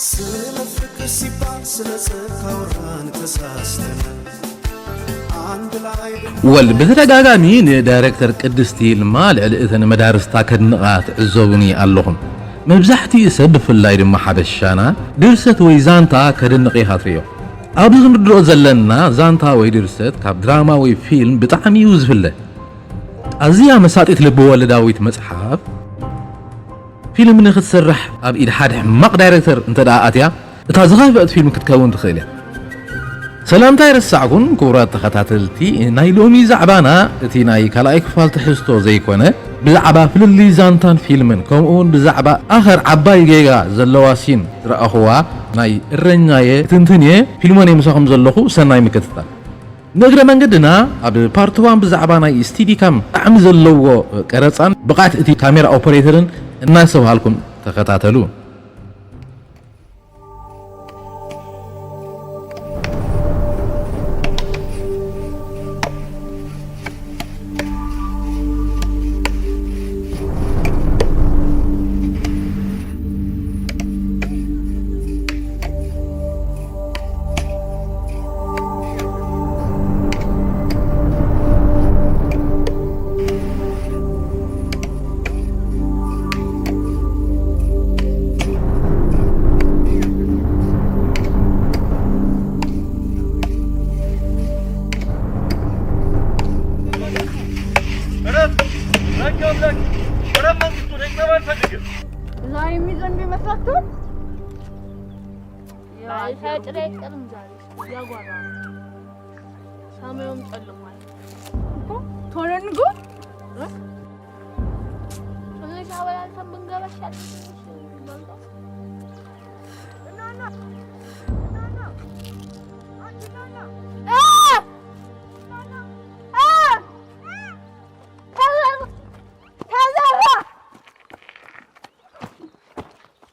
ስለ ፍቅር ሲባል ስለ ጽድቅ ካወራን ተሳስተናል። አንድ ላይ ወል ብተደጋጋሚ ንዳይረክተር ቅድስቲ ይልማ ልዕሊ እተን መዳርስታ ከድንቓ ትዕዘቡኒ ኣለኹም። መብዛሕትኡ ሰብ ብፍላይ ድማ ሓበሻና ድርሰት ወይ ዛንታ ከድንቕ ኢኻ ትርእዮ። ኣብዚ ክንርድኦ ዘለና ዛንታ ወይ ድርሰት ካብ ድራማ ወይ ፊልም ብጣዕሚ እዩ ዝፍለ። ኣዝያ መሳጢት ልቢ ወለዳዊት መጽሓፍ ፊልም ንክትስራሕ ኣብ ኢድ ሓደ ሕማቕ ዳይረክተር እንተ ደኣ ኣትያ እታ ዝኸፍአት ፊልም ክትከውን ትኽእል እያ። ሰላምታ ኣይረሳዕኩን ክቡራት ተኸታተልቲ ናይ ሎሚ ዛዕባና እቲ ናይ ካልኣይ ክፋል ትሕዝቶ ዘይኮነ ብዛዕባ ፍልልይ ዛንታን ፊልምን ከምኡ እውን ብዛዕባ ኣኸር ዓባይ ጌጋ ዘለዋ ሲን ዝረኣኹዋ ናይ እረኛየ ትንትን እየ። ፊልሞን የምሳኹም ዘለኹ ሰናይ ምክትታል። ንእግረ መንገድና ኣብ ፓርት ዋን ብዛዕባ ናይ ስቲዲካም ጣዕሚ ዘለዎ ቀረፃን ብቕዓት እቲ ካሜራ ኦፐሬተርን እናሰብሃልኩም ተኸታተሉ። ዛሬ የሚዘንብ ይመስላችኋል? ዛሬ ሳይጥል አይቀርም። ዛሬ እያጓራ ነው። ሰማዩም ጨልሟል እኮ። ቶሎ እንግባ። ትንሽ አበላልተን ብንገባ ይሻላል። ትንሽ እንበልጠው። እ! እ! ተዘራ!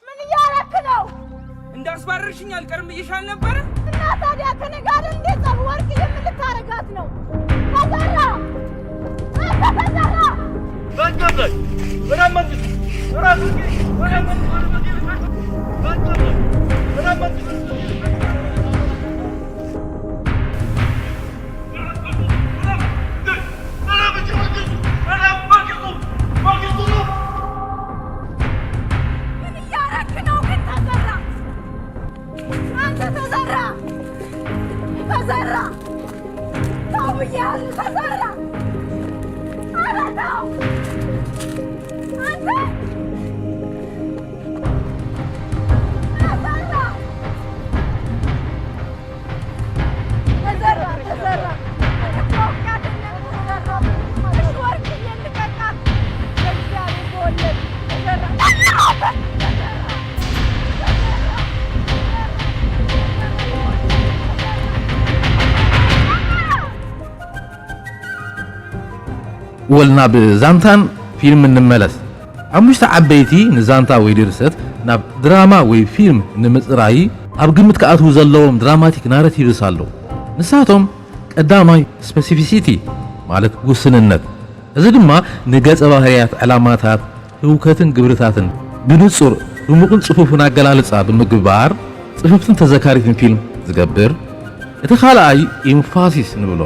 ምን እያረክ ነው? እንዳስባረርሽኝ አልቀርም ብዬሽ አልነበረ? እና ታዲያ ከኔ ጋር እንዴት ጸብ ወርቅ የምልታረጋት ነው? ተዘራ! አንተ ተዘራ! ምን እያረክ ነው ግን ተዘራ? አንተ ተዘራ! ተዘራ! ተው ብያለሁ ተዘራ! ኧረ ተው! አንተ! ተዘራ! ተዘራ፣ ተዘራ። ወል ናብ ዛንታን ፊልም እንመለስ። ሓሙሽተ ዓበይቲ ንዛንታ ወይ ድርሰት ናብ ድራማ ወይ ፊልም ንምጽራይ ኣብ ግምት ክኣትዉ ዘለዎም ድራማቲክ ናረቲቭስ ኣለዉ። ንሳቶም ቀዳማይ ስፐሲፊሲቲ ማለት ውስንነት። እዚ ድማ ንገጸ ባህርያት፣ ዕላማታት፣ ህውከትን ግብርታትን ብንጹር ድሙቕን ጽፉፍን ኣገላልጻ ብምግባር ጽፍፍትን ተዘካሪትን ፊልም ዝገብር። እቲ ካልኣይ ኢምፋሲስ ንብሎ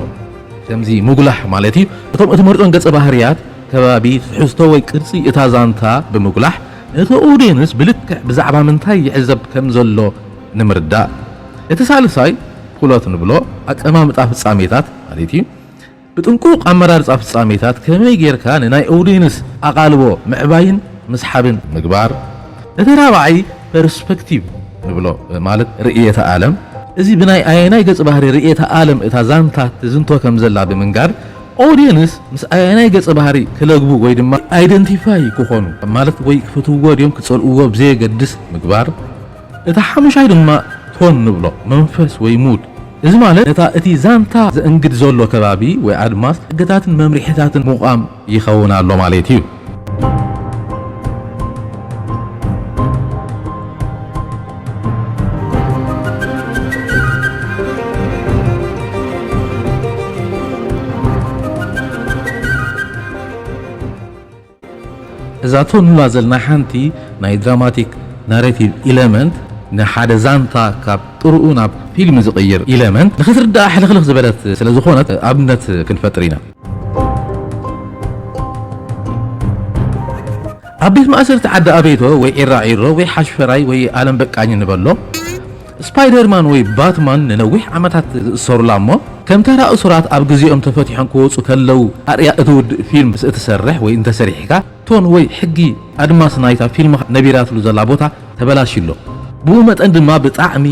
ከምዚ ምጉላሕ ማለት እዩ። እቶም እትመርጾን ገጸ ባህርያት፣ ከባቢ፣ ትሕዝቶ ወይ ቅርጺ እታ ዛንታ ብምጉላሕ ነቲ ኦድየንስ ብልክዕ ብዛዕባ ምንታይ ይዕዘብ ከም ዘሎ ንምርዳእ። እቲ ሳልሳይ ፕሎት ንብሎ ኣቀማምጣ ፍጻሜታት ማለት እዩ። ብጥንቁቕ ኣመራርጻ ፍጻሜታት ከመይ ጌርካ ንናይ ኦድየንስ ኣቓልቦ ምዕባይን ምስሓብን ምግባር። እቲ ራብዓይ ፐርስፐክቲቭ ንብሎ ማለት ርእየተ ኣለም። እዚ ብናይ ኣየናይ ገጽ ባህሪ ርእየተ ኣለም እታ ዛንታ ትዝንቶ ከም ዘላ ብምንጋር ኦድየንስ ምስ ኣየናይ ገጽ ባህሪ ክለግቡ ወይ ድማ ኣይደንቲፋይ ክኾኑ ማለት ወይ ክፈትውዎ ድዮም ክጸልእዎ ብዘየገድስ ምግባር። እቲ ሓሙሻይ ድማ ቶን ንብሎ መንፈስ ወይ ሙድ። እዚ ማለት ነታ እቲ ዛንታ ዘእንግድ ዘሎ ከባቢ ወይ ኣድማስ ሕግታትን መምርሒታትን ምቋም ይኸውን ኣሎ ማለት እዩ። እዛ ቶን ንብላ ዘለና ሓንቲ ናይ ድራማቲክ ናሬቲቭ ኢለመንት ንሓደ ዛንታ ካብ ጥርኡ ናብ ፊልም ዝቕይር ኢለመንት ንኽትርዳእ ሕልኽልኽ ዝበለት ስለ ዝኾነት ኣብነት ክንፈጥር ኢና። ኣብ ቤት ማእሰርቲ ዓዲ ኣቤቶ ወይ ዒራ ዒሮ ወይ ሓሽፈራይ ወይ ኣለም በቃኝ ንበሎ፣ ስፓይደርማን ወይ ባትማን ንነዊሕ ዓመታት ዝእሰሩላ እሞ ከም ተራ እሱራት ኣብ ግዜኦም ተፈቲሖም ክወፁ ከለዉ ኣርእያ እቲ ውድእ ፊልም ምስ እትሰርሕ ወይ እንተሰሪሕካ ቶን ወይ ሕጊ ኣድማስ ናይታ ፊልምኻ ነቢራትሉ ዘላ ቦታ ተበላሽዩ ኣሎ። ብኡ መጠን ድማ ብጣዕሚ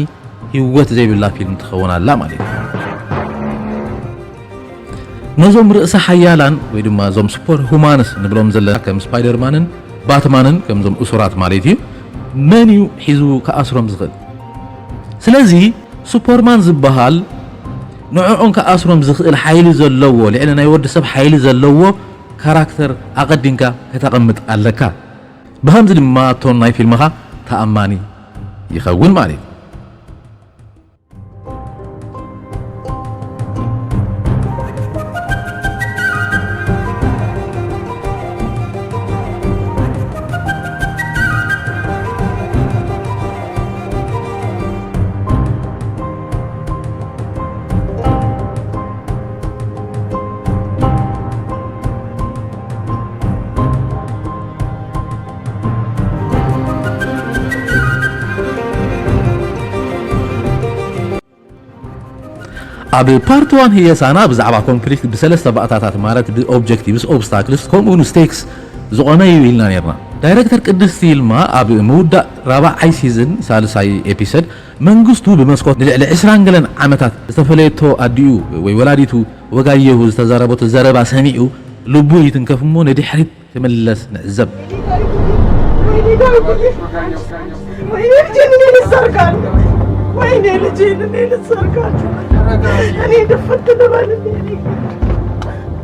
ህይወት ዘይብላ ፊልም ትኸውን ኣላ ማለት እዩ። ነዞም ርእሰ ሓያላን ወይ ድማ እዞም ሱፐር ሁማንስ ንብሎም ዘለና ከም ስፓይደርማንን ባትማንን ከምዞም እሱራት ማለት እዩ መን እዩ ሒዙ ክኣስሮም ዝኽእል? ስለዚ ሱፐርማን ዝበሃል ንዕኦም ክኣስሮም ዝኽእል ሓይሊ ዘለዎ ልዕሊ ናይ ወዲ ሰብ ሓይሊ ዘለዎ ካራክተር ኣቐዲምካ ከተቐምጥ ኣለካ። ብኸምዚ ድማ ቶን ናይ ፊልምኻ ተኣማኒ ይኸውን ማለት እዩ። ኣብ ፓርት ዋን ህየሳና ብዛዕባ ኮንፍሊክት ብሰለስተ ባእታታት ማለት ብኦብጀክቲቭስ፣ ኦብስታክልስ ከምኡውን ስቴክስ ዝኾነ እዩ ኢልና ነርና። ዳይረክተር ቅድስቲ ይልማ ኣብ ምውዳእ ራብዓይ ሲዝን ሳልሳይ ኤፒሶድ መንግስቱ ብመስኮት ንልዕሊ ዕስራን ገለን ዓመታት ዝተፈለየቶ ኣዲኡ ወይ ወላዲቱ ወጋየሁ ዝተዛረበቶ ዘረባ ሰሚዑ ልቡ ይትንከፍ እሞ ንድሕሪት ክምለስ ንዕዘብ።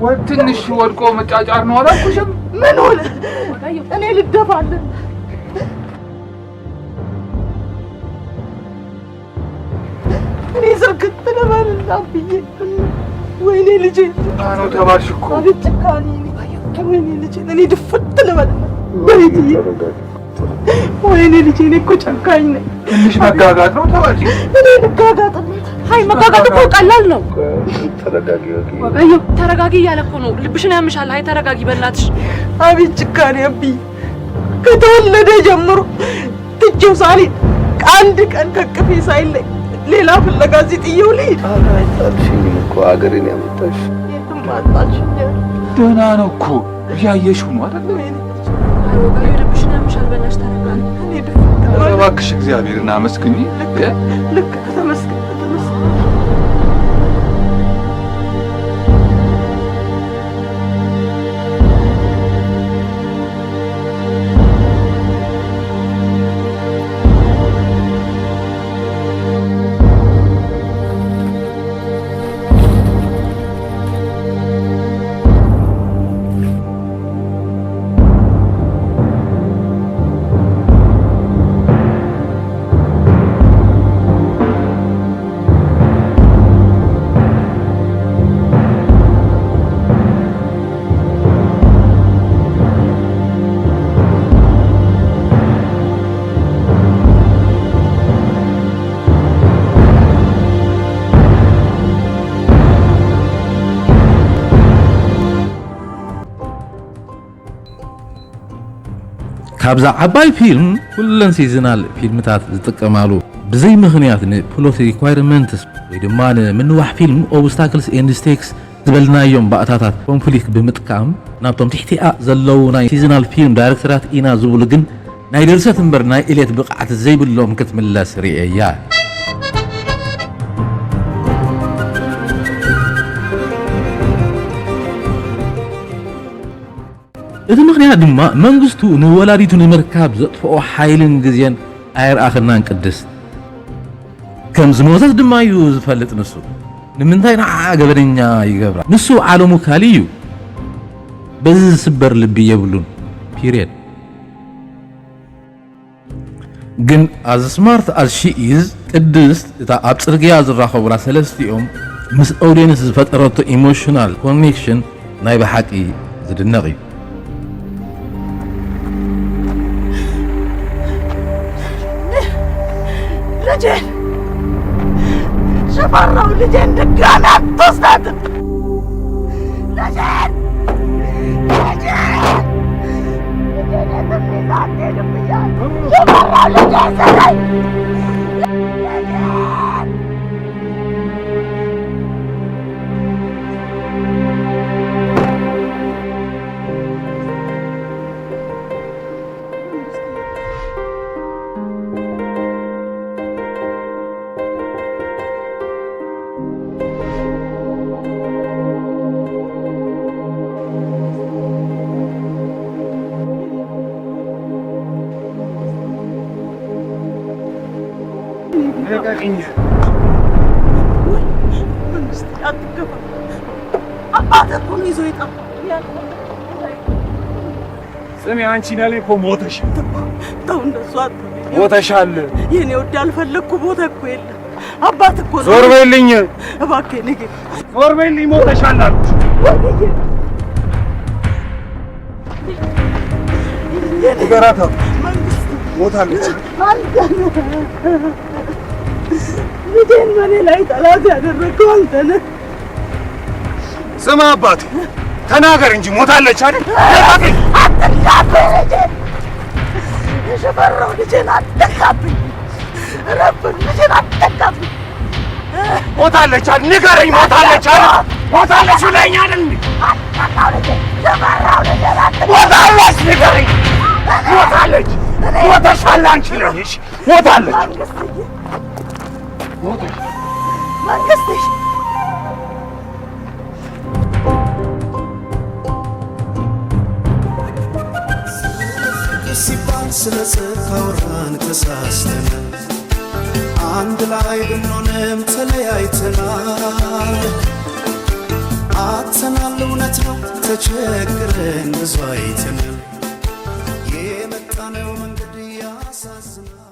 ወይ ትንሽ ወድቆ መጫጫር ነው አላልኩሽም? ምን ሆነ? እኔ ልደፋለን። እኔ ዝርግት ልበል አብዬ። ወይኔ ልጄ። ጭካኔው ተባልሽ እኮ። አቤት ጭካኔ። ወይኔ ልጄ፣ እኔ ድፍት ልበል። ወይኔ ልጄ፣ እኔ እኮ ጨካኝ ነኝ። ትንሽ መጋጋጥ ነው ተባልሽ። እኔ ልጋጋጥለት። ሀይ መጋጋጥ እኮ ቀላል ነው። ተረጋጊ። ተረጋጊ እያለ እኮ ነው። ልብሽን ያምሻል። ሀይ ተረጋጊ በእናትሽ። አቤት ጭካኔ አብዬ። ከተወለደ ጀምሮ ትቼው ሳልሄድ አንድ ቀን ከቅፌ ሳይለይ ሌላ ፍለጋ እዚህ ጥዬው ልሂድ? ኧረ አይጣልሽኝም እኮ አገሬን ያመጣሽ። የትም አጣልሽኝ። ደህና ነው እኮ እያየሽው ነው አይደል? ወይኔ ልጅ። አይ ወጋየሁ ልብሽን ያምሻል። በእናትሽ ተረጋጊ። እኔ ድፍት ኧረ እባክሽ እግዚአብሔርን አመስግኚ። ልክ ልክ ተመስገን ተመስገን። ካብዛ ዓባይ ፊልም ኩለን ሲዝናል ፊልምታት ዝጥቀማሉ ብዘይ ምኽንያት ንፕሎት ሪኳይርመንትስ ወይ ድማ ንምንዋሕ ፊልም ኦብስታክልስ ኤንድ ስቴክስ ዝበልናዮም ባእታታት ኮንፍሊክት ብምጥቃም ናብቶም ትሕቲኣ ዘለዉ ናይ ሲዝናል ፊልም ዳይረክተራት ኢና ዝብሉ ግን ናይ ድርሰት እምበር ናይ እሌት ብቕዓት ዘይብሎም ክትምለስ ርእየያ። እቲ ምኽንያት ድማ መንግስቱ ንወላዲቱ ንምርካብ ዘጥፍኦ ሓይልን ግዜን ኣየርኣኸናን ቅድስት ከም ዝሞተት ድማ እዩ ዝፈልጥ ንሱ። ንምንታይ ንዓኣ ገበነኛ ይገብራ? ንሱ ዓለሙ ካልእ እዩ። በዚ ዝስበር ልቢ የብሉን። ፒርየድ። ግን as smart as she is ቅድስት እታ ኣብ ጽርግያ ዝራኸቡላ ሰለስቲኦም ምስ ኦድየንስ ዝፈጠረቶ ኢሞሽናል ኮኔክሽን ናይ ብሓቂ ዝድነቕ እዩ። ልጄን ሽፈራው፣ ልጄን ድጋሚ አትወስዳትም። ልጄን፣ ልጄን፣ ልጄን የትም ይዛ አትሄድም ብያለሁ። ሽፈራው፣ ልጄን ስጠኝ። ልጄን። ልቀቅኝ። መንግስት፣ አትከፋ። አባትህ እኮ ነው ይዞ የጠፋው። ስሚ፣ አንቺ ለኔ እኮ ሞተሻል። ተው፣ እንደሱ አትበል። ሞተሻል። የኔ ውድ፣ ያልፈለግኩ ቦታ እኮ የለም። አባት እኮ ነው። ዞር በይልኝ። እባክህ ንጌ። ዞር በይልኝ፣ ሞተሻል አልኩሽ። ወንድዬ። ንገራት፣ መንግስት። ሞታለች። አንተ ነህ። ልጄን በኔ ላይ ጠላት ያደረግከው አንተ ነህ። ስማ አባቴ፣ ተናገር እንጂ፣ ሞታለች አይደል? ልቀቀኝ። አትንካብኝ ልጄን። ሽፈራው፣ ልጄን አትንካብኝ። ረብን፣ ልጄን አትንካብኝ። ሞታለች አይደል? ንገረኝ፣ ሞታለች አይደል? ሞታለች ብለኸኝ አይደል እንዴ? አትንካው ልጄን። ሽፈራው፣ ልጄን አትንካብኝ። ሞታለች፣ ንገረኝ። ሞታለች። እኔ ሞተሻል አንቺ ነሽ። ሞታለች። መንግስትዬ። ሞተሽ። መንግስትሽ። ፍቅር ሲባል ስለ ጽድቅ ካወራን ተሳስተናል። አንድ ላይ ብንሆንም ተለያይተናል። አጥተናል፣ እውነት ነው፣ ተቸግረን ብዙ አይተናል። የመጣነው መንገድ ያሳዝናል።